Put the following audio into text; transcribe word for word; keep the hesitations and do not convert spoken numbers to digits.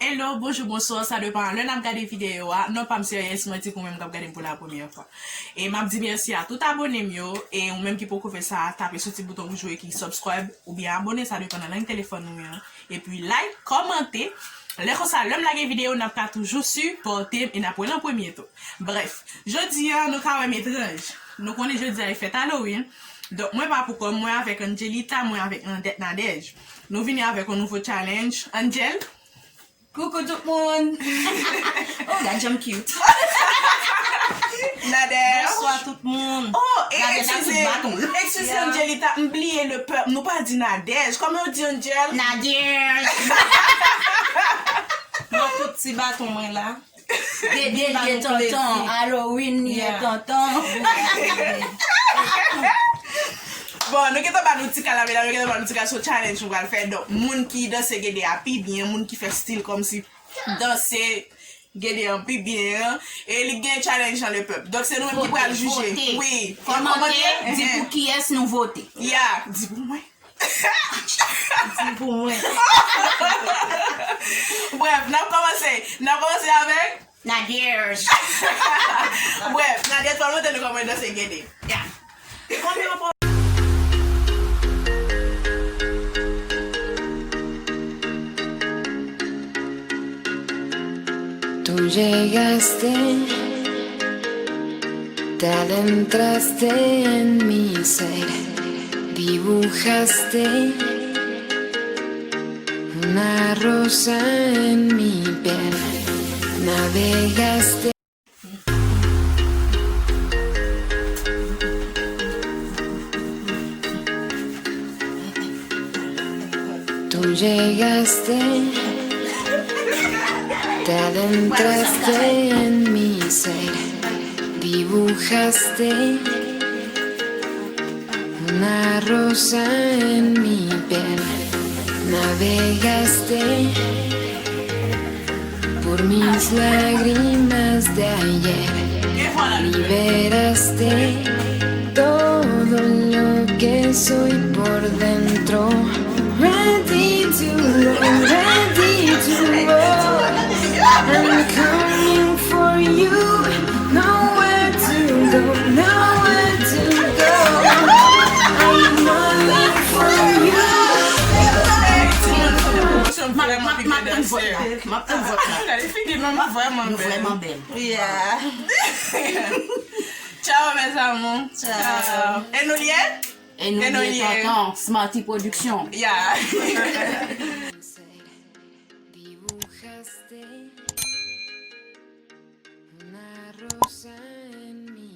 Hello, bonjou, bonswa, sa depann lè n ap gade videyo a. Non pa m se Yesmanti pou mwen menm k ap gade m pou la premyè fwa. E m ap di mèsi a tout abone m yo. E ou menm ki poko fè sa, tape sou ti bouton wouj ou ekri subscribe oubyen abone, sa depann nan lang telefòn ou an. Epi like, kòmante. Lè konsa, lè m lage videyo, n ap ka toujou sipòte m e n ap wè l an premye tou. Brèf, jodi a, nou ka wè m etranj. Nou konnen jodi a e fèt Halloween. Donk, mwen pa pou kò m, mwen avèk Angelita, mwen avèk Nadège. Nou vini avèk yon nouvo challenge. Angel, Coucou tout moun! Oh, gad jan m cute! Nadège. Bonswa tout moun. Oh, e Nadège a tout eskize, baton. Eskize, yeah. Angelita, m bliye le pèp. Nou pa di Nadège. Kòman yo di Angel? Nadège. Mwen tout ti baton mwen la. Gede l ye tonton, Halloween li ye tonton. Bon, nou gentan ba nou ti kal la, medam, nou gentan ba nou ti kal sou challenge nou pral fè. Donk, moun ki danse gede a pi byen, moun ki fè stil kòmsi danse gede an pi byen an, e li gen challenge nan le pèp. Donk, se nou menm ki pral jije. Vote, vote. Wi. Kòmante, di pou kiyès nou vote. Ya, di pou mwen. Di pou mwen. Brèf, n ap kòmanse. N ap kòmanse avèk Nadège. Brèf, Nadège pral montre nou kòman yo danse gede. Ya. Konbyen w pran? Tú llegaste, te adentraste en mi ser, dibujaste una rosa en mi piel, navegaste. Tú llegaste, te adentraste en mi ser, dibujaste una rosa en mi piel, navegaste por mis lágrimas de ayer, liberaste todo lo que soy por dentro. Ready to go, ready to go. I'm coming for you. Nowhere to go, nowhere to go. I'm running for you. M ap, m ap, m ap tann vòt la. M ap tann vòt la. Gade figi nou, nou vrèman bèl. Nou vrèman bèl. Yeah. Ciao, mes amours. Ciao. E nou l ye? E nou l ye, tonton. Smarty Production. Yeah. Dibujaste